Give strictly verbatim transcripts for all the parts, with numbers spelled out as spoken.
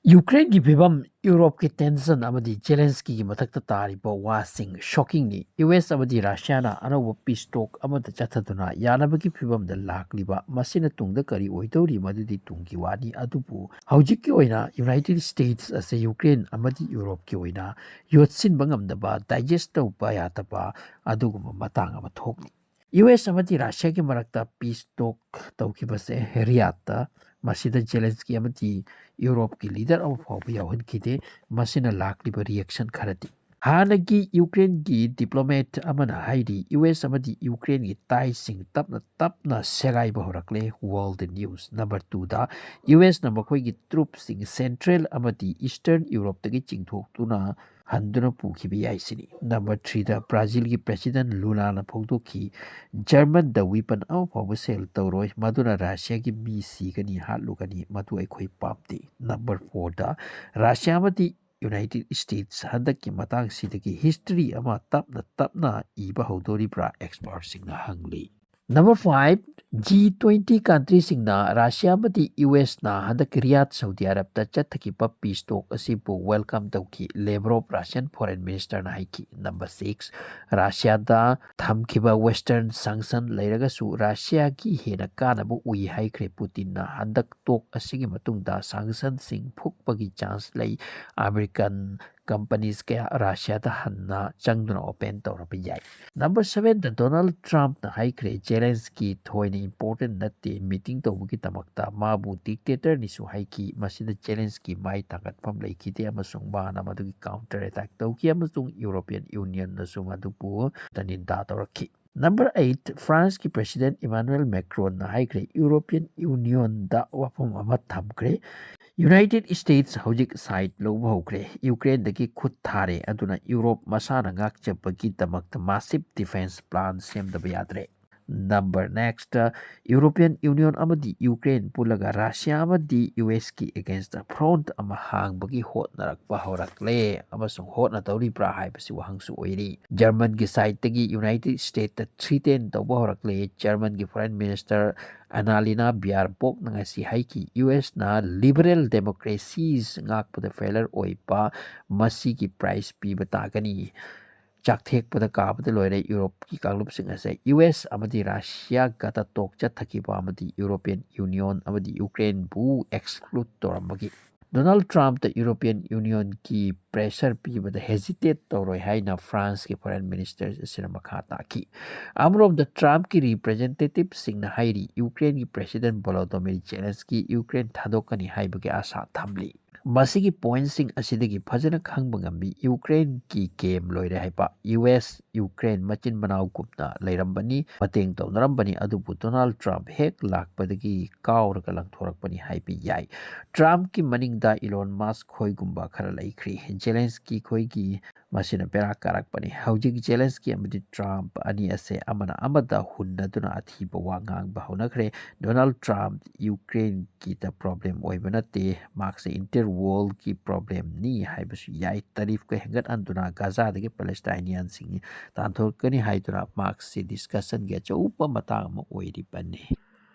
ꯌꯨꯀ꯭ꯔꯦꯟꯒꯤ ꯐꯤꯕꯝ, ꯌꯨꯔꯣꯞꯀꯤ ꯇꯦꯟꯁꯟ ꯑꯃꯗꯤ ꯖꯦꯂꯦꯟꯁꯀꯤꯒꯤ ꯃꯊꯛꯇ ꯇꯥꯔꯤꯕ ꯋꯥꯁꯤꯡ ꯁꯣꯛꯀꯤꯡꯅꯤ꯫ ꯌꯨ ꯑꯦꯁ ꯑꯃꯗꯤ ꯔꯁꯤꯌꯥꯅ ꯑꯅꯧꯕ ꯄꯤꯁ ꯇꯣꯛ ꯑꯃꯗ ꯆꯠꯊꯗꯨꯅ ꯌꯥꯅꯕꯒꯤ ꯐꯤꯕꯝꯗ ꯂꯥꯛꯂꯤꯕ꯫ ꯃꯁꯤꯅ ꯇꯨꯡꯗ ꯀꯔꯤ ꯑꯣꯏꯗꯧꯔꯤ, ꯃꯗꯨꯗꯤ ꯇꯨꯡꯒꯤ ꯋꯥꯅꯤ꯫ ꯑꯗꯨꯕꯨ ꯍꯧꯖꯤꯛꯀꯤ ꯑꯣꯏꯅ ꯌꯨꯅꯥꯏꯇꯦꯗ ꯁ꯭ꯇꯦꯠꯁ ꯑꯁꯦ ꯌꯨꯀ꯭ꯔꯦꯟ ꯑꯃꯗꯤ ꯌꯨꯔꯣꯞꯀꯤ ꯑꯣꯏꯅ ꯌꯣꯠꯁꯤꯟꯕ ꯉꯝꯗꯕ, ꯗꯥꯏꯖꯦꯁ ꯇꯧꯕ ꯌꯥꯗꯕ ꯑꯗꯨꯒꯨꯝꯕ ꯃꯇꯥꯡ ꯑꯃ ꯊꯣꯛꯂꯤ꯫ ꯌꯨ ꯑꯦꯁ ꯑꯃꯗꯤ ꯔꯁꯤꯌꯥꯒꯤ ꯃꯔꯛꯇ ꯄꯤꯁ ꯇꯣꯛ ꯇꯧꯈꯤꯕꯁꯦ ꯔꯤꯌꯥꯗꯇ꯫ ꯃꯁꯤꯗ ꯖꯦꯂꯦꯟꯁꯀꯤ ꯑꯃꯗꯤ ꯌꯨꯔꯣꯞꯀꯤ ꯂꯤꯗꯔ ꯑꯃ ꯐꯥꯎꯕ ꯌꯥꯎꯍꯟꯈꯤꯗꯦ꯫ ꯃꯁꯤꯅ ꯂꯥꯛꯂꯤꯕ ꯔꯤꯌꯦꯛꯁꯟ ꯈꯔꯗꯤ꯫ ꯍꯥꯟꯅꯒꯤ ꯌꯨꯀ꯭ꯔꯦꯟꯒꯤ ꯗꯤꯄ꯭ꯂꯣꯃꯦꯠ ꯑꯃꯅ ꯍꯥꯏꯔꯤ, ꯌꯨ ꯑꯦꯁ ꯑꯃꯗꯤ ꯌꯨꯀ꯭ꯔꯦꯟꯒꯤ ꯇꯥꯏꯁꯤꯡ ꯇꯞꯅ ꯇꯞꯅ ꯁꯦꯒꯥꯏꯕ ꯍꯧꯔꯛꯂꯦ꯫ World news. ꯅꯝꯕꯔ ꯇꯨꯗ, ꯌꯨ ꯑꯦꯁꯅ ꯃꯈꯣꯏꯒꯤ ꯇ꯭ꯔꯨꯞꯁꯤꯡ ꯁꯦꯟꯇ꯭ꯔꯦꯜ ꯑꯃꯗꯤ ꯏꯁꯇꯔꯟ ꯌꯨꯔꯣꯞꯇꯒꯤ ꯆꯤꯡꯊꯣꯛꯇꯨꯅ ꯍꯟꯗꯨꯅ ꯄꯨꯈꯤꯕ ꯌꯥꯏ ꯁꯤꯅꯤ꯫ ꯅꯝꯕꯔ ꯊ꯭ꯔꯤꯗ, ꯕ꯭ꯔꯥꯖꯤꯜꯒꯤ ꯄ꯭ꯔꯦꯁꯤꯗꯦꯟ ꯂꯨꯂꯥꯅ ꯐꯣꯡꯗꯣꯛꯈꯤ, "ꯖꯔꯃꯟꯗ ꯋꯤꯄꯟ ꯑꯃ ꯐꯥꯎꯕ ꯁꯦꯜ ꯇꯧꯔꯣꯏ, ꯃꯗꯨꯅ ꯔꯁꯤꯌꯥꯒꯤ ꯃꯤ ꯁꯤꯒꯅꯤ, ꯍꯥꯠꯂꯨꯒꯅꯤ, ꯃꯗꯨ ꯑꯩꯈꯣꯏ ꯄꯥꯝꯗꯦ"꯫ ꯅꯝꯕꯔ ꯐꯣꯔꯗ, ꯔꯁꯤꯌꯥ ꯑꯃꯗꯤ ꯌꯨꯅꯥꯏꯇꯦꯗ ꯁ꯭ꯇꯦꯠꯁ ꯍꯟꯗꯛꯀꯤ ꯃꯇꯥꯡꯁꯤꯗꯒꯤ ꯍꯤꯁꯇ꯭ꯔꯤ ꯑꯃ ꯇꯞꯅ ꯇꯞꯅ ꯏꯕ ꯍꯧꯗꯣꯔꯤꯕ꯭ꯔꯥ, ꯑꯦꯛꯁꯄꯔꯠꯁꯤꯡꯅ ꯍꯪꯂꯤ꯫ ꯅꯝꯕꯔ ꯐꯥꯏꯚ, ꯖꯤ ꯇ꯭ꯋꯦꯟꯇꯤ ꯀꯟꯇ꯭ꯔꯤꯁꯤꯡꯅ ꯔꯁꯤꯌꯥ ꯑꯃꯗꯤ ꯌꯨ ꯑꯦꯁꯅ ꯍꯟꯗꯛ ꯔꯤꯌꯥꯗ, ꯁꯥꯎꯗꯤ ꯑꯔꯕꯇ ꯆꯠꯊꯈꯤꯕ ꯄꯤꯁ ꯇꯣꯛ ꯑꯁꯤꯕꯨ ꯋꯦꯜꯀꯝ ꯇꯧꯈꯤ, ꯂꯦꯕ꯭ꯔꯣꯞ ꯔꯁꯤꯌꯥꯟ ꯐꯣꯔꯦꯟ ꯃꯤꯅꯤꯁꯇꯔꯅ ꯍꯥꯏꯈꯤ꯫ ꯅꯝꯕꯔ ꯁꯤꯛꯁ, ꯔꯁꯤꯌꯥꯗ ꯊꯝꯈꯤꯕ ꯋꯦꯁꯇꯔꯟ ꯁꯪꯁꯟ ꯂꯩꯔꯒꯁꯨ ꯔꯁꯤꯌꯥꯒꯤ ꯍꯦꯟꯅ ꯀꯥꯟꯅꯕ ꯎꯏ ꯍꯥꯏꯈ꯭ꯔꯦ ꯄꯨꯇꯤꯟꯅ꯫ ꯍꯟꯗꯛ ꯇꯣꯛ ꯑꯁꯤꯒꯤ ꯃꯇꯨꯡꯗ ꯁꯪꯁꯟꯁꯤꯡ ꯐꯨꯛꯄꯒꯤ ꯆꯥꯟꯁ ꯂꯩ꯫ ꯑꯃꯦꯔꯤꯀꯟ ꯀꯝꯄꯅꯤꯁ ꯀꯌꯥ ꯔꯁꯤꯌꯥꯗ ꯍꯟꯅ ꯆꯪꯗꯨꯅ ꯑꯣꯄꯦꯟ ꯇꯧꯔꯕ ꯌꯥꯏ꯫ ꯅꯝꯕꯔ ꯁꯚꯦꯟꯗ, ꯗꯣꯅꯥꯜꯗ ꯇ꯭ꯔꯝꯞꯅ ꯍꯥꯏꯈ꯭ꯔꯦ, ꯖꯦꯂꯦꯟꯁꯀꯤ ꯊꯣꯏꯅ ꯏꯝꯄꯣꯔꯇꯦꯟ ꯅꯠꯇꯦ, ꯃꯤꯇꯤꯡ ꯇꯧꯕꯒꯤꯗꯃꯛꯇ ꯃꯥꯕꯨ ꯗꯤꯛꯇꯦꯇꯔꯅꯤꯁꯨ ꯍꯥꯏꯈꯤ꯫ ꯃꯁꯤꯗ ꯖꯦꯂꯦꯟꯁꯀꯤ ꯃꯥꯏ ꯊꯥꯡꯒꯠꯐꯝ ꯂꯩꯈꯤꯗꯦ ꯑꯃꯁꯨꯡ ꯃꯥꯅ ꯃꯗꯨꯒꯤ ꯀꯥꯎꯟꯇꯔ ꯑꯦꯇꯥꯛ ꯇꯧꯈꯤ ꯑꯃꯁꯨꯡ ꯌꯨꯔꯣꯄꯤꯌꯟ ꯌꯨꯅꯤꯌꯟꯅꯁꯨ ꯃꯗꯨꯕꯨ ꯅꯤꯟꯗꯥ ꯇꯧꯔꯛꯈꯤ꯫ ꯅꯝꯕꯔ ꯑꯩꯠ, ꯐ꯭ꯔꯥꯟꯁꯀꯤ ꯄ꯭ꯔꯦꯁꯤꯗꯦꯟ ꯏꯃꯥꯅꯨꯑꯦꯜ ꯃꯦꯀ꯭ꯔꯣꯟꯅ ꯍꯥꯏꯈ꯭ꯔꯦ, ꯌꯨꯔꯣꯄꯤꯌꯟ ꯌꯨꯅꯤꯌꯟꯗ ꯋꯥꯐꯝ ꯑꯃ ꯊꯝꯈ꯭ꯔꯦ, ꯌꯨꯅꯥꯏꯇꯦꯗ ꯁ꯭ꯇꯦꯠꯁ ꯍꯧꯖꯤꯛ ꯁꯥꯏꯗ ꯂꯧꯕ ꯍꯧꯈ꯭ꯔꯦ, ꯌꯨꯀ꯭ꯔꯦꯟꯗꯒꯤ ꯈꯨꯠ ꯊꯥꯔꯦ, ꯑꯗꯨꯅ ꯌꯨꯔꯣꯞ ꯃꯁꯥꯅ ꯉꯥꯛꯆꯕꯒꯤꯗꯃꯛꯇ ꯃꯥꯁꯤꯞ ꯗꯤꯐꯦꯟꯁ ꯄ꯭ꯂꯥꯟ ꯁꯦꯝꯗꯕ ꯌꯥꯗ꯭ꯔꯦ꯫ Number next, European Union ꯑꯃꯗꯤ Ukraine ꯄꯨꯜꯂꯒ Russia ꯑꯃꯗꯤ U S ꯀꯤ against front ꯑꯃ ꯍꯥꯡꯕꯒꯤ ꯍꯣꯠꯅꯔꯛꯄ ꯍꯧꯔꯛꯂꯦ ꯑꯃꯁꯨꯡ ꯍꯣꯠꯅꯗꯧꯔꯤꯕ꯭ꯔꯥ ꯍꯥꯏꯕꯁꯤ ꯋꯥꯍꯪꯁꯨ ꯑꯣꯏꯔꯤ꯫ German ꯒꯤ side ꯇꯒꯤ United States ꯇ threaten ꯇꯧꯕ ꯍꯧꯔꯛꯂꯦ꯫ German ꯒꯤ Foreign Minister Annalena Baerbock ꯅ ꯉꯁꯤ ꯍꯥꯏꯈꯤ, U S ꯅ liberal democracies ꯉꯥꯛꯄꯗ failure ꯑꯣꯏꯕ ꯃꯁꯤꯒꯤ price ꯄꯤꯕ ꯇꯥꯒꯅꯤ꯫ ꯆꯥꯛꯊꯦꯛꯄꯗ ꯀꯥꯕꯗ ꯂꯣꯏꯔꯦ ꯌꯨꯔꯣꯞꯀꯤ ꯀꯥꯡꯂꯨꯞꯁꯤꯡ ꯑꯁꯦ꯫ U S ꯑꯃꯗꯤ Russia ꯒꯇ talk ꯆꯠꯊꯈꯤꯕ ꯑꯃꯗꯤ European Union ꯑꯃꯗꯤ Ukraine ꯕꯨ exclude ꯇꯧꯔꯝꯕꯒꯤ ꯗꯣꯅꯥꯜꯗ ꯇ꯭ꯔꯝꯞꯇ European Union ꯒꯤ pressure ꯄꯤꯕꯗ hesitate ꯇꯧꯔꯣꯏ ꯍꯥꯏꯅ France ꯀꯤ Foreign Minister ꯑꯁꯤꯅ ꯃꯈꯥ ꯇꯥꯈꯤ꯫ ꯑꯃꯔꯣꯝꯗ ꯇ꯭ꯔꯝꯞꯀꯤ representative ꯁꯤꯡꯅ ꯍꯥꯏꯔꯤ, Ukraine ꯒꯤ President Volodymyr Zelensky Ukraine ꯊꯥꯗꯣꯛꯀꯅꯤ ꯍꯥꯏꯕꯒꯤ ꯑꯥꯁꯥ ꯊꯝꯂꯤ꯫ ꯃꯁꯤꯒꯤ point ꯁꯤꯡ ꯑꯁꯤꯗꯒꯤ ꯐꯖꯅ ꯈꯪꯕ ꯉꯝꯃꯤ, Ukraine ꯒꯤ game ꯂꯣꯏꯔꯦ ꯍꯥꯏꯕ꯫ U S Ukraine ꯃꯆꯤꯟ ꯃꯅꯥꯎꯒꯨꯝꯅ ꯂꯩꯔꯝꯕꯅꯤ, ꯃꯇꯦꯡ ꯇꯧꯅꯔꯝꯕꯅꯤ, ꯑꯗꯨꯕꯨ ꯗꯣꯅꯥꯜꯗ ꯇ꯭ꯔꯝꯞ ꯍꯦꯛ ꯂꯥꯛꯄꯗꯒꯤ ꯀꯥꯎꯔꯒ ꯂꯪꯊꯣꯔꯛꯄꯅꯤ ꯍꯥꯏꯕ ꯌꯥꯏ꯫ ꯇ꯭ꯔꯝꯞꯀꯤ ꯃꯅꯤꯡꯗ Elon Musk ꯈꯣꯏꯒꯨꯝꯕ ꯈꯔ ꯂꯩꯈ꯭ꯔꯤ꯫ Zelensky ꯈꯣꯏꯒꯤ ꯃꯁꯤꯅ ꯕꯦꯔꯥ ꯀꯥꯔꯛꯄꯅꯤ꯫ ꯍꯧꯖꯤꯛ Zelensky ꯑꯃꯗꯤ ꯇ꯭ꯔꯝꯞ ꯑꯅꯤ ꯑꯁꯦ ꯑꯃꯅ ꯑꯃꯗ ꯍꯨꯟꯅꯗꯨꯅ ꯑꯊꯤꯕ ꯋꯥ ꯉꯥꯡꯕ ꯍꯧꯅꯈ꯭ꯔꯦ꯫ ꯗꯣꯅꯥꯜꯗ ꯇ꯭ꯔꯝꯞ Ukraine ꯒꯤꯗ problem ꯑꯣꯏꯕ ꯅꯠꯇꯦ, ꯃꯍꯥꯛꯁꯦ entire world ꯀꯤ problem ꯅꯤ ꯍꯥꯏꯕꯁꯨ ꯌꯥꯏ꯫ Tariff ꯀ ꯍꯦꯟꯒꯠꯍꯟꯗꯨꯅ ꯒꯥꯖꯥꯗꯒꯤ Palestinian ꯁꯤꯡ ꯇꯥꯟꯊꯣꯛꯀꯅꯤ ꯍꯥꯏꯗꯨꯅ ꯃꯍꯥꯛꯁꯦ discussion ꯒꯤ ꯑꯆꯧꯕ ꯃꯇꯥꯡ ꯑꯃ ꯑꯣꯏꯔꯤꯕꯅꯤ꯫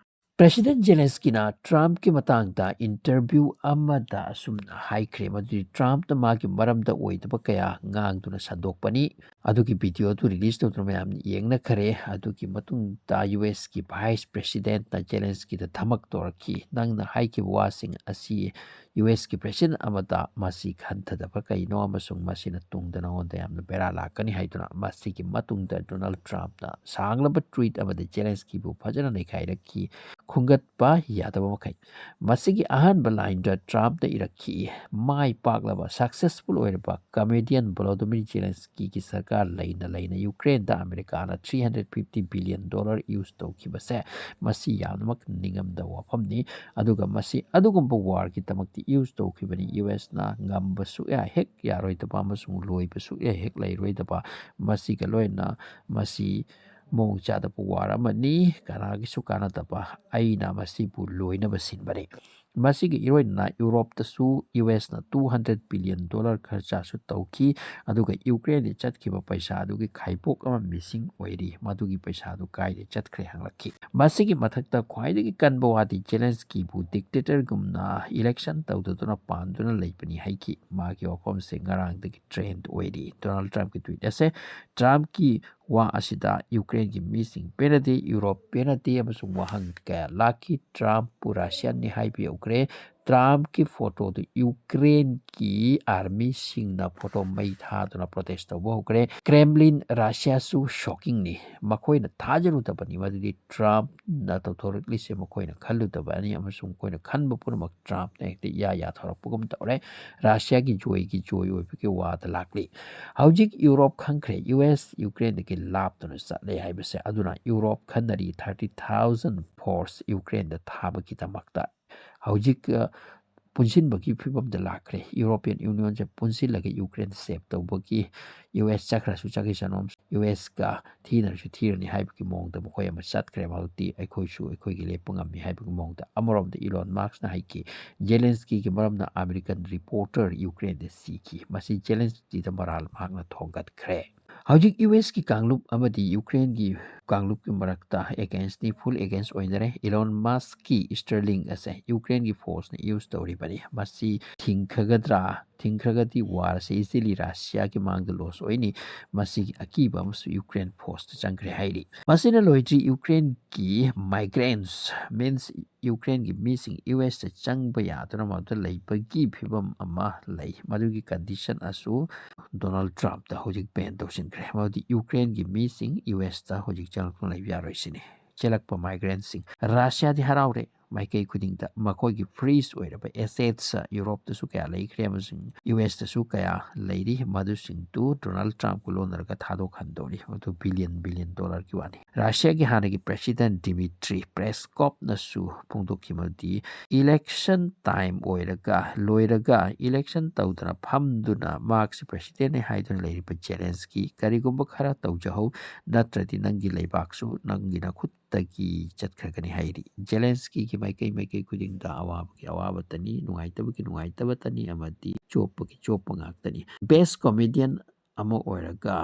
President Zelensky ꯅ ꯇ꯭ꯔꯝꯞꯀꯤ ꯃꯇꯥꯡꯗ interview ꯑꯃꯗ ꯑꯁꯨꯝꯅ ꯍꯥꯏꯈ꯭ꯔꯦ, ꯃꯗꯨꯗꯤ ꯇ꯭ꯔꯝꯞꯅ ꯃꯥꯒꯤ ꯃꯔꯝꯗ ꯑꯣꯏꯗꯕ ꯀꯌꯥ ꯉꯥꯡꯗꯨꯅ ꯁꯟꯗꯣꯛꯄꯅꯤ꯫ ꯑꯗꯨꯒꯤ video ꯑꯗꯨ release ꯇꯧꯗꯨꯅ ꯃꯌꯥꯝꯅ ꯌꯦꯡꯅꯈꯔꯦ꯫ ꯑꯗꯨꯒꯤ ꯃꯇꯨꯡꯗ U S ꯀꯤ Vice President ꯅ Zelensky ꯗ ꯙꯃꯛ ꯇꯧꯔꯛꯈꯤ, "ꯅꯪꯅ ꯍꯥꯏꯈꯤꯕ ꯋꯥꯁꯤꯡ ꯑꯁꯤ U S ꯀꯤ President ꯑꯃꯗ ꯃꯁꯤ ꯈꯟꯊꯗꯕ ꯀꯩꯅꯣ, ꯑꯃꯁꯨꯡ ꯃꯁꯤꯅ ꯇꯨꯡꯗ ꯅꯉꯣꯟꯗ ꯌꯥꯝꯅ ꯕꯦꯔꯥ ꯂꯥꯛꯀꯅꯤ" ꯍꯥꯏꯗꯨꯅ꯫ ꯃꯁꯤꯒꯤ ꯃꯇꯨꯡꯗ ꯗꯣꯅꯥꯜꯗ ꯇ꯭ꯔꯝꯞꯅ ꯁꯥꯡꯂꯕ tweet ꯑꯃꯗ Zelensky ꯕꯨ ꯐꯖꯅ ꯅꯩꯈꯥꯏꯔꯛꯈꯤ꯫ ꯈꯨꯝꯒꯠꯄ ꯌꯥꯗꯕ ꯃꯈꯩ꯫ ꯃꯁꯤꯒꯤ ꯑꯍꯥꯟꯕ line ꯗ ꯇ꯭ꯔꯝꯞꯅ ꯏꯔꯛꯈꯤ, "ꯃꯥꯏ ꯄꯥꯛꯂꯕ, successful ꯑꯣꯏꯔꯕ comedian Volodymyr Zelensky ꯒꯤ ꯁꯔꯀꯥꯔ ꯂꯩꯅ ꯂꯩꯅ Ukraine ꯗ ꯑꯃꯦꯔꯤꯀꯥꯅ three hundred fifty billion dollar use ꯇꯧꯈꯤꯕꯁꯦ, ꯃꯁꯤ ꯌꯥꯝꯅꯃꯛ ꯅꯤꯡꯉꯝꯗꯕ ꯋꯥꯐꯝꯅꯤ꯫ ꯑꯗꯨꯒ ꯃꯁꯤ ꯑꯗꯨꯒꯨꯝꯕ war ꯒꯤꯗꯃꯛꯇꯤ use ꯇꯧꯈꯤꯕꯅꯤ꯫ U S ꯅ ꯉꯝꯕ ꯁꯨꯛꯌꯥ ꯍꯦꯛ ꯌꯥꯔꯣꯏꯗꯕ ꯑꯃꯁꯨꯡ ꯂꯣꯏꯕ ꯁꯨꯛꯌꯥ ꯍꯦꯛ ꯂꯩꯔꯣꯏꯗꯕ꯫ ꯃꯁꯤꯒ ꯂꯣꯏꯅꯅ ꯃꯁꯤ ꯃꯑꯣꯡ ꯆꯥꯗꯕ ꯋꯥꯔ ꯑꯃꯅꯤ, ꯀꯅꯥꯒꯤꯁꯨ ꯀꯥꯟꯅꯗꯕ꯫ ꯑꯩꯅ ꯃꯁꯤꯕꯨ ꯂꯣꯏꯅꯕ ꯁꯤꯟꯕꯅꯤ꯫ ꯃꯁꯤꯒꯤ ꯏꯔꯣꯏꯅꯅ ꯌꯨꯔꯣꯞꯇꯁꯨ ꯌꯨ ꯑꯦꯁꯅ two hundred billion dollar ꯈꯔꯆꯥꯁꯨ ꯇꯧꯈꯤ, ꯑꯗꯨꯒ ꯌꯨꯀ꯭ꯔꯦꯟꯗ ꯆꯠꯈꯤꯕ ꯄꯩꯁꯥ ꯑꯗꯨꯒꯤ ꯈꯥꯏꯕꯣꯛ ꯑꯃ missing ꯑꯣꯏꯔꯤ꯫ ꯃꯗꯨꯒꯤ ꯄꯩꯁꯥꯗꯨ ꯀꯥꯏꯗ ꯆꯠꯈ꯭ꯔꯦ ꯍꯪꯂꯛꯈꯤ꯫ ꯃꯁꯤꯒꯤ ꯃꯊꯛꯇ ꯈ꯭ꯋꯥꯏꯗꯒꯤ ꯀꯟꯕ ꯋꯥꯗꯤ ꯖꯦꯂꯦꯟꯁꯀꯤꯕꯨ dictatorꯒꯨꯝꯅ election ꯇꯧꯗꯗꯨꯅ ꯄꯥꯟꯗꯨꯅ ꯂꯩꯕꯅꯤ ꯍꯥꯏꯈꯤ꯫ ꯃꯥꯒꯤ ꯋꯥꯐꯝꯁꯦ ꯉꯔꯥꯡꯗꯒꯤ trend ꯑꯣꯏꯔꯤ꯫ ꯗꯣꯅꯥꯜꯗ ꯇ꯭ꯔꯝꯞꯀꯤ tweet ꯑꯁꯦ, ꯇ꯭ꯔꯝꯞꯀꯤ ꯋꯥ ꯑꯁꯤꯗ ꯌꯨꯀ꯭ꯔꯦꯟꯒꯤ ꯃꯤꯁꯤꯡ ꯄꯦꯟꯅꯗꯦ, ꯌꯨꯔꯣꯞ ꯄꯦꯟꯅꯗꯦ ꯑꯃꯁꯨꯡ ꯋꯥꯍꯪ ꯀꯌꯥ ꯂꯥꯛꯈꯤ꯫ ꯇ꯭ꯔꯝꯞꯄꯨ ꯔꯁꯤꯌꯥꯟꯅꯤ ꯍꯥꯏꯕ ꯌꯧꯈ꯭ꯔꯦ꯫ ꯇ꯭ꯔꯝꯞꯀꯤ photoꯗꯨ ꯌꯨꯀ꯭ꯔꯦꯟꯒꯤ armyꯁꯤꯡꯅ photo ꯃꯩ ꯊꯥꯗꯨꯅ protest ꯇꯧꯕ ꯍꯧꯈ꯭ꯔꯦ꯫ ꯀ꯭ꯔꯦꯝꯂꯤꯟ, ꯔꯁꯤꯌꯥꯁꯨ shockingꯅꯤ꯫ ꯃꯈꯣꯏꯅ ꯊꯥꯖꯔꯨꯗꯕꯅꯤ꯫ ꯃꯗꯨꯗꯤ ꯇ꯭ꯔꯝꯞꯅ ꯇꯧꯊꯣꯔꯛꯂꯤꯁꯦ ꯃꯈꯣꯏꯅ ꯈꯜꯂꯨꯗꯕꯅꯤ ꯑꯃꯁꯨꯡ ꯃꯈꯣꯏꯅ ꯈꯟꯕ ꯄꯨꯝꯅꯃꯛ ꯇ꯭ꯔꯝꯞꯅ ꯍꯦꯛꯇ ꯏꯌꯥ ꯌꯥꯊꯣꯔꯛꯄꯒꯨꯝ ꯇꯧꯔꯦ꯫ ꯔꯁꯤꯌꯥꯒꯤ ꯖꯣꯏꯒꯤ ꯖꯣꯏ ꯑꯣꯏꯕꯒꯤ ꯋꯥꯗ ꯂꯥꯛꯂꯤ꯫ ꯍꯧꯖꯤꯛ ꯌꯨꯔꯣꯞ ꯈꯪꯈ꯭ꯔꯦ, ꯌꯨ ꯑꯦꯁ ꯌꯨꯀ꯭ꯔꯦꯟꯗꯒꯤ ꯂꯥꯞꯇꯨꯅ ꯆꯠꯂꯦ ꯍꯥꯏꯕꯁꯦ꯫ ꯑꯗꯨꯅ ꯌꯨꯔꯣꯞ ꯈꯟꯅꯔꯤ thirty thousand force ꯌꯨꯀ꯭ꯔꯦꯟꯗ ꯊꯥꯕꯒꯤꯗꯃꯛꯇ꯫ ꯍꯧꯖꯤꯛ, ꯑ, ꯄꯨꯟꯁꯤꯟꯕꯒꯤ ꯐꯤꯕꯝꯗ ꯂꯥꯛꯈ꯭ꯔꯦ꯫ European Unionꯁꯦ ꯄꯨꯟꯁꯤꯜꯂꯒ ꯌꯨꯀ꯭ꯔꯦꯟ save ꯇꯧꯕꯒꯤ ꯌꯨ ꯑꯦꯁ ꯆꯠꯈ꯭ꯔꯁꯨ ꯆꯠꯈꯤꯁꯅꯨ, ꯌꯨ ꯑꯦꯁꯀ ꯊꯤꯅꯔꯁꯨ ꯊꯤꯔꯅꯤ ꯍꯥꯏꯕꯒꯤ ꯃꯑꯣꯡꯗ ꯃꯈꯣꯏ ꯑꯃ ꯆꯠꯈ꯭ꯔꯦ꯫ ꯍꯧꯖꯤꯛꯇꯤ ꯑꯩꯈꯣꯏꯁꯨ ꯑꯩꯈꯣꯏꯒꯤ ꯂꯦꯞꯄ ꯉꯝꯃꯤ ꯍꯥꯏꯕꯒꯤ ꯃꯑꯣꯡꯗ꯫ ꯑꯃꯔꯣꯝꯗ ꯏꯂꯣꯟ ꯃꯥꯛꯁꯅ ꯍꯥꯏꯈꯤ, ꯖꯦꯂꯦꯟꯁꯀꯤꯒꯤ ꯃꯔꯝꯅ American reporter ꯌꯨꯀ꯭ꯔꯦꯟꯗ ꯁꯤꯈꯤ꯫ ꯃꯁꯤ ꯖꯦꯂꯦꯟꯁꯀꯤꯗ ꯃꯔꯥꯜ ꯃꯍꯥꯛꯅ ꯊꯣꯡꯒꯠꯈ꯭ꯔꯦ꯫ ꯍꯧꯖꯤꯛ ꯌꯨ ꯑꯦꯁꯀꯤ ꯀꯥꯡꯂꯨꯞ ꯑꯃꯗꯤ ꯌꯨꯀ꯭ꯔꯦꯟꯒꯤ ꯀꯥꯡꯂꯨꯞꯀꯤ ꯃꯔꯛꯇ againstꯅꯤ, full against ꯑꯣꯏꯅꯔꯦ꯫ ꯏꯂꯣꯟ ꯃꯥꯛꯁꯀꯤ Starlink ꯑꯁꯦ ꯌꯨꯀ꯭ꯔꯦꯟꯒꯤ forceꯅ use ꯇꯧꯔꯤꯕꯅꯤ꯫ ꯃꯁꯤ ꯊꯤꯡꯈꯒꯗ꯭ꯔꯥ? ꯊꯤꯡꯈ꯭ꯔꯒꯗꯤ warꯁꯦ easily ꯔꯁꯤꯌꯥꯒꯤ ꯃꯥꯡꯗ loss ꯑꯣꯏꯅꯤ꯫ ꯃꯁꯤꯒꯤ ꯑꯀꯤꯕ ꯑꯃꯁꯨ ꯌꯨꯀ꯭ꯔꯦꯟ forceꯇ ꯆꯪꯈ꯭ꯔꯦ ꯍꯥꯏꯔꯤ꯫ ꯃꯁꯤꯅ ꯂꯣꯏꯗ꯭ꯔꯤ, ꯌꯨꯀ꯭ꯔꯦꯟꯒꯤ migrants, means ꯌꯨꯀ꯭ꯔꯦꯟꯒꯤ ꯃꯤꯁꯤꯡ ꯌꯨ ꯑꯦꯁꯇ ꯆꯪꯕ ꯌꯥꯗꯨꯅ ꯃꯗꯨꯗ ꯂꯩꯕꯒꯤ ꯐꯤꯕꯝ ꯑꯃ ꯂꯩ꯫ ꯃꯗꯨꯒꯤ condition ꯑꯁꯨ ꯗꯣꯅꯥꯜꯗ ꯇ꯭ꯔꯝꯞꯇ ꯍꯧꯖꯤꯛ ban ꯇꯧꯁꯤꯟꯈ꯭ꯔꯦ꯫ ꯃꯗꯨꯗꯤ ꯌꯨꯀ꯭ꯔꯦꯟꯒꯤ ꯃꯤꯁꯤꯡ ꯌꯨ ꯑꯦꯁꯇ ꯍꯧꯖꯤꯛ ꯆꯪꯂꯛꯇꯨꯅ ꯂꯩꯕ ꯌꯥꯔꯣꯏ ꯁꯤꯅꯤ꯫ ꯆꯦꯜꯂꯛꯄ migrantꯁꯤꯡ꯫ ꯔꯁꯤꯌꯥꯗꯤ ꯍꯔꯥꯎꯔꯦ꯫ ꯃꯥꯏꯀꯩ ꯈꯨꯗꯤꯡꯗ ꯃꯈꯣꯏꯒꯤ ꯐ꯭ꯔꯤꯖ ꯑꯣꯏꯔꯕ ꯑꯦꯁꯦꯠꯁ ꯌꯨꯔꯣꯞꯇꯁꯨ ꯀꯌꯥ ꯂꯩꯈ꯭ꯔꯦ ꯑꯃꯁꯨꯡ ꯌꯨ ꯑꯦꯁꯇꯁꯨ ꯀꯌꯥ ꯂꯩꯔꯤ, ꯃꯗꯨꯁꯤꯡꯗꯨ ꯗꯣꯅꯥꯜꯗ ꯇ꯭ꯔꯝꯞꯀ ꯂꯣꯟꯅꯔꯒ ꯊꯥꯗꯣꯛꯍꯟꯗꯧꯔꯤ꯫ ꯃꯗꯨ ꯕꯤꯂꯤꯌꯟ ꯕꯤꯂꯤꯌꯟ ꯗꯣꯂꯔꯒꯤ ꯋꯥꯅꯤ꯫ ꯔꯁꯤꯌꯥꯒꯤ ꯍꯥꯟꯅꯒꯤ ꯄ꯭ꯔꯦꯁꯤꯗꯦꯟ ꯗꯤꯃꯤꯇ꯭ꯔꯤ ꯄꯦꯁꯀꯣꯞꯅꯁꯨ ꯐꯣꯡꯗꯣꯛꯈꯤ ꯃꯗꯨꯗꯤ ꯏꯂꯦꯛꯁꯟ ꯇꯥꯏꯝ ꯑꯣꯏꯔꯒ, ꯂꯣꯏꯔꯒ ꯏꯂꯦꯛꯁꯟ ꯇꯧꯗꯅ ꯐꯝꯗꯨꯅ ꯃꯍꯥꯛꯁꯤ ꯄ꯭ꯔꯦꯁꯤꯗꯦꯟꯅꯤ ꯍꯥꯏꯗꯨꯅ ꯂꯩꯔꯤꯕ ꯖꯦꯂꯦꯟꯁꯀꯤ ꯀꯔꯤꯒꯨꯝꯕ ꯈꯔ ꯇꯧꯖꯍꯧ, ꯅꯠꯇ꯭ꯔꯗꯤ ꯅꯪꯒꯤ ꯂꯩꯕꯥꯛꯁꯨ ꯅꯪꯒꯤ ꯅꯈꯨꯠꯇꯒꯤ ꯆꯠꯈ꯭ꯔꯒꯅꯤ ꯍꯥꯏꯔꯤ꯫ ꯖꯦꯂꯦꯟꯁꯀꯤꯒꯤ ꯃꯥꯏꯀꯩ ꯃꯥꯏꯀꯩ ꯈꯨꯗꯤꯡꯗ ꯑꯋꯥꯕꯒꯤ ꯑꯋꯥꯕꯇꯅꯤ, ꯅꯨꯡꯉꯥꯏꯇꯕꯒꯤ ꯅꯨꯡꯉꯥꯏꯇꯕꯇꯅꯤ, ꯑꯃꯗꯤ ꯆꯣꯞꯄꯒꯤ ꯆꯣꯞꯄ ꯉꯥꯛꯇꯅꯤ꯫ ꯕꯦꯁ ꯀꯣꯃꯦꯗꯤꯌꯟ ꯑꯃ ꯑꯣꯏꯔꯒ,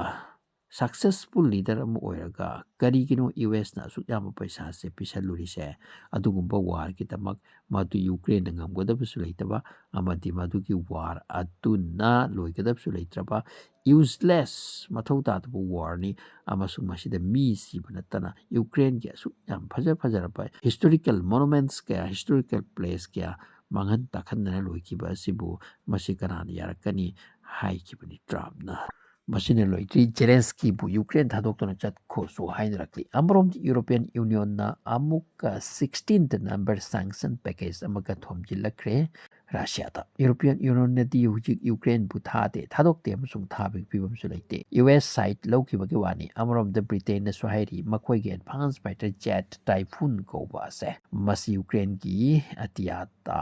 ꯁꯛꯁꯦꯁꯐꯨꯜ ꯂꯤꯗꯔ ꯑꯃ ꯑꯣꯏꯔꯒ ꯀꯔꯤꯒꯤꯅꯣ ꯌꯨ ꯑꯦꯁꯅ ꯑꯁꯨꯛ ꯌꯥꯝꯕ ꯄꯩꯁꯥꯁꯦ ꯄꯤꯁꯜꯂꯨꯔꯤꯁꯦ? ꯑꯗꯨꯒꯨꯝꯕ ꯋꯥꯔꯒꯤꯗꯃꯛ ꯃꯗꯨ ꯌꯨꯀ꯭ꯔꯦꯟꯅ ꯉꯝꯒꯗꯕꯁꯨ ꯂꯩꯇꯕ, ꯑꯃꯗꯤ ꯃꯗꯨꯒꯤ ꯋꯥꯔ ꯑꯗꯨꯅ ꯂꯣꯏꯒꯗꯕꯁꯨ ꯂꯩꯇ꯭ꯔꯕ, ꯌꯨꯁꯂꯦꯁ, ꯃꯊꯧ ꯇꯥꯗꯕ ꯋꯥꯔꯅꯤ꯫ ꯑꯃꯁꯨꯡ ꯃꯁꯤꯗ ꯃꯤ ꯁꯤꯕ ꯅꯠꯇꯅ ꯌꯨꯀ꯭ꯔꯦꯟꯒꯤ ꯑꯁꯨꯛ ꯌꯥꯝ ꯐꯖ ꯐꯖꯔꯕ ꯍꯤꯁꯇꯣꯔꯤꯀꯦꯜ ꯃꯣꯅꯨꯃꯦꯟꯠꯁ ꯀꯌꯥ, ꯍꯤꯁꯇꯣꯔꯤꯀꯦꯜ ꯄ꯭ꯂꯦꯁ ꯀꯌꯥ ꯃꯥꯡꯍꯟ ꯇꯥꯛꯍꯟꯗꯅ ꯂꯣꯏꯈꯤꯕ ꯑꯁꯤꯕꯨ ꯃꯁꯤ ꯀꯅꯥꯅ ꯌꯥꯔꯛꯀꯅꯤ ꯍꯥꯏꯈꯤꯕꯅꯤ ꯇ꯭ꯔꯝꯞꯅ꯫ ꯃꯁꯤꯅ ꯂꯣꯏꯗ꯭ꯔꯤ, ꯖꯦꯂꯦꯟꯁꯀꯤꯕꯨ ꯌꯨꯀ꯭ꯔꯦꯟ ꯊꯥꯗꯣꯛꯇꯨꯅ ꯆꯠꯈꯣꯁꯨ ꯍꯥꯏꯅꯔꯛꯂꯤ꯫ ꯑꯃꯔꯣꯝꯗ ꯌꯨꯔꯣꯄꯤꯌꯟ ꯌꯨꯅꯤꯌꯟꯅ ꯑꯃꯨꯛꯀ ꯁꯤꯛꯁꯇꯤꯟ ꯅꯝꯕꯔ ꯁꯦꯡꯁꯟ ꯄꯦꯀꯦꯖ ꯑꯃꯒ ꯊꯣꯝꯖꯤꯜꯂꯛꯈ꯭ꯔꯦ ꯔꯁꯤꯌꯥꯗ꯫ ꯌꯨꯔꯣꯄꯤꯌꯟ ꯌꯨꯅꯤꯌꯟꯅꯗꯤ ꯍꯧꯖꯤꯛ ꯌꯨꯀ꯭ꯔꯦꯟꯕꯨ ꯊꯥꯗꯦ, ꯊꯥꯗꯣꯛꯇꯦ ꯑꯃꯁꯨꯡ ꯊꯥꯕꯒꯤ ꯐꯤꯕꯝꯁꯨ ꯂꯩꯇꯦ꯫ ꯌꯨ ꯑꯦꯁ ꯁꯥꯏꯠ ꯂꯧꯈꯤꯕꯒꯤ ꯋꯥꯅꯤ꯫ ꯑꯃꯔꯣꯝꯗ ꯕ꯭ꯔꯤꯇꯦꯟꯅꯁꯨ ꯍꯥꯏꯔꯤ ꯃꯈꯣꯏꯒꯤ ꯑꯦꯗꯚꯥꯟꯁ ꯐꯥꯏꯇꯔ ꯖꯦꯠ ꯇꯥꯏꯐꯨꯟ ꯀꯧꯕ ꯑꯁꯦ ꯃꯁꯤ ꯌꯨꯀ꯭ꯔꯦꯟꯒꯤ ꯑꯇꯤꯌꯥꯗ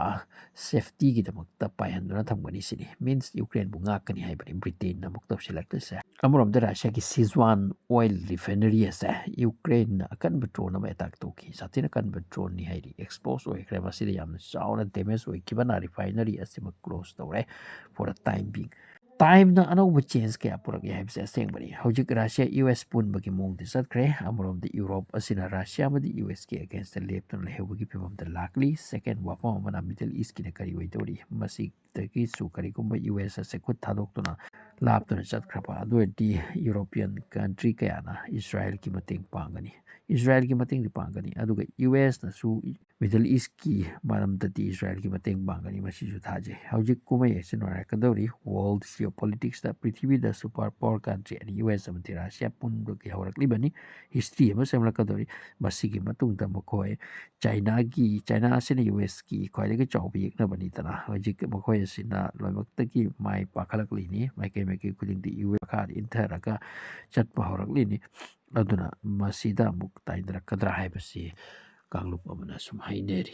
ꯁꯦꯐꯇꯤꯒꯤꯗꯃꯛꯇ ꯄꯥꯏꯍꯟꯗꯨꯅ ꯊꯝꯒꯅꯤ ꯁꯤꯅꯤ꯫ ꯃꯤꯟꯁ ꯌꯨꯀ꯭ꯔꯦꯟꯕꯨ ꯉꯥꯛꯀꯅꯤ ꯍꯥꯏꯕꯅꯤ ꯕ꯭ꯔꯤꯇꯦꯟꯅ ꯑꯃꯨꯛ ꯇꯧꯁꯤꯜꯂꯛꯂꯤꯁꯦ꯫ ꯑꯃꯔꯣꯝꯗ ꯔꯁꯤꯌꯥꯒꯤ ꯁꯤꯖ꯭ꯋꯥꯟ ꯑꯣꯏꯜ ꯔꯤꯐꯥꯏꯅꯔꯤ ꯑꯁꯦ ꯌꯨꯀ꯭ꯔꯦꯟꯅ ꯑꯀꯟꯕ ꯗ꯭ꯔꯣꯟ ꯑꯃ ꯑꯦꯇꯥꯛ ꯇꯧꯈꯤ꯫ ꯁꯥꯊꯤꯅ ꯀꯟꯕ ꯗ꯭ꯔꯣꯟꯅꯤ ꯍꯥꯏꯔꯤ꯫ ꯑꯦꯛꯁꯄ꯭ꯂꯣꯁ ꯑꯣꯏꯈ꯭ꯔꯦ꯫ ꯃꯁꯤꯗ ꯌꯥꯝꯅ ꯆꯥꯎꯅ ꯗꯦꯃꯦꯖ ꯑꯣꯏꯈꯤꯕꯅ ꯔꯤꯐꯥꯏꯅꯔꯤ ꯑꯁꯤꯃꯛ ꯀ꯭ꯂꯣꯁ ꯇꯧꯔꯦ for the time being꯫ ꯇꯥꯏꯝꯅ ꯑꯅꯧꯕ ꯆꯦꯟꯖ ꯀꯌꯥ ꯄꯨꯔꯛꯏ ꯍꯥꯏꯕꯁꯦ ꯑꯁꯦꯡꯕꯅꯤ꯫ ꯍꯧꯖꯤꯛ ꯔꯁꯤꯌꯥ ꯌꯨ ꯑꯦꯁ ꯄꯨꯟꯕꯒꯤ ꯃꯑꯣꯡꯗ ꯆꯠꯈ꯭ꯔꯦ꯫ ꯑꯃꯔꯣꯝꯗ ꯌꯨꯔꯣꯞ ꯑꯁꯤꯅ ꯔꯁꯤꯌꯥ ꯑꯃꯗꯤ ꯌꯨ ꯑꯦꯁꯀꯤ ꯑꯦꯒꯦꯟꯁꯇ ꯂꯦꯞꯇꯨꯅ ꯂꯩꯍꯧꯕꯒꯤ ꯐꯤꯕꯝꯗ ꯂꯥꯛꯂꯤ꯫ ꯁꯦꯀꯦꯟ ꯋꯥꯐꯝ ꯑꯃꯅ ꯃꯤꯗꯜ ꯏꯁꯀꯤꯅ ꯀꯔꯤ ꯑꯣꯏꯗꯧꯔꯤ? ꯃꯁꯤꯗꯒꯤꯁꯨ ꯀꯔꯤꯒꯨꯝꯕ ꯌꯨ ꯑꯦꯁ ꯑꯁꯦ ꯈꯨꯠ ꯊꯥꯗꯣꯛꯇꯨꯅ ꯂꯥꯞꯇꯨꯅ ꯆꯠꯈ꯭ꯔꯕ ꯑꯗꯨ ꯑꯣꯏꯔꯗꯤ ꯌꯨꯔꯣꯄꯤꯌꯟ ꯀꯟꯇ꯭ꯔꯤ ꯀꯌꯥꯅ ꯏꯁꯔꯥꯌꯦꯜꯒꯤ ꯃꯇꯦꯡ ꯄꯥꯡꯒꯅꯤ꯫ ꯏꯁꯔꯥꯌꯦꯜꯒꯤ ꯃꯇꯦꯡꯗꯤ ꯄꯥꯡꯒꯅꯤ, ꯑꯗꯨꯒ ꯌꯨ ꯑꯦꯁꯅꯁꯨ Middle Eastꯀꯤ ꯃꯔꯝꯗꯗꯤ ꯏꯁꯔꯥꯏꯜꯒꯤ ꯃꯇꯦꯡ ꯄꯥꯡꯒꯅꯤ, ꯃꯁꯤꯁꯨ ꯊꯥꯖꯩ꯫ ꯍꯧꯖꯤꯛ ꯀꯨꯝꯍꯩ ꯑꯁꯤ ꯅꯨꯡꯉꯥꯏꯔꯛꯀꯗꯧꯔꯤ꯫ World geopoliticsꯇ ꯄ꯭ꯔꯤꯊꯤꯕꯤꯗ super power country ꯑꯅꯤ, ꯌꯨ ꯑꯦꯁ ꯑꯃꯗꯤ ꯔꯁꯤꯌꯥ, ꯄꯨꯟꯕꯒꯤ ꯍꯧꯔꯛꯂꯤꯕꯅꯤ꯫ History ꯑꯃ ꯁꯦꯝꯂꯛꯀꯗꯧꯔꯤ꯫ ꯃꯁꯤꯒꯤ ꯃꯇꯨꯡꯗ ꯃꯈꯣꯏ ꯆꯥꯏꯅꯥꯒꯤ, ꯆꯥꯏꯅꯥ ꯑꯁꯤꯅ ꯌꯨ ꯑꯦꯁꯀꯤ ꯈ꯭ꯋꯥꯏꯗꯒꯤ ꯆꯥꯎꯕ ꯌꯦꯛꯅꯕꯅꯤꯗꯅ, ꯍꯧꯖꯤꯛ ꯃꯈꯣꯏ ꯑꯁꯤꯅ ꯂꯣꯏꯅꯃꯛꯇꯒꯤ ꯃꯥꯏ ꯄꯥꯛꯈꯠꯂꯛꯂꯤꯅꯤ꯫ ꯃꯥꯏꯀꯩ ꯃꯥꯏꯀꯩ ꯈꯨꯗꯤꯡꯗ ꯌꯨ ꯑꯦꯁ ꯃꯈꯥꯗ ꯏꯟꯊꯔꯒ ꯆꯠꯄ ꯍꯧꯔꯛꯂꯤꯅꯤ꯫ ꯑꯗꯨꯅ ꯃꯁꯤꯗ ꯑꯃꯨꯛ ꯇꯥꯏꯅꯔꯛꯀꯗ꯭ꯔꯥ ꯍꯥꯏꯕꯁꯤ ꯀꯥꯡꯂꯨꯞ ꯑꯃꯅ ꯁꯨꯝ ꯍꯥꯏꯅꯔꯤ꯫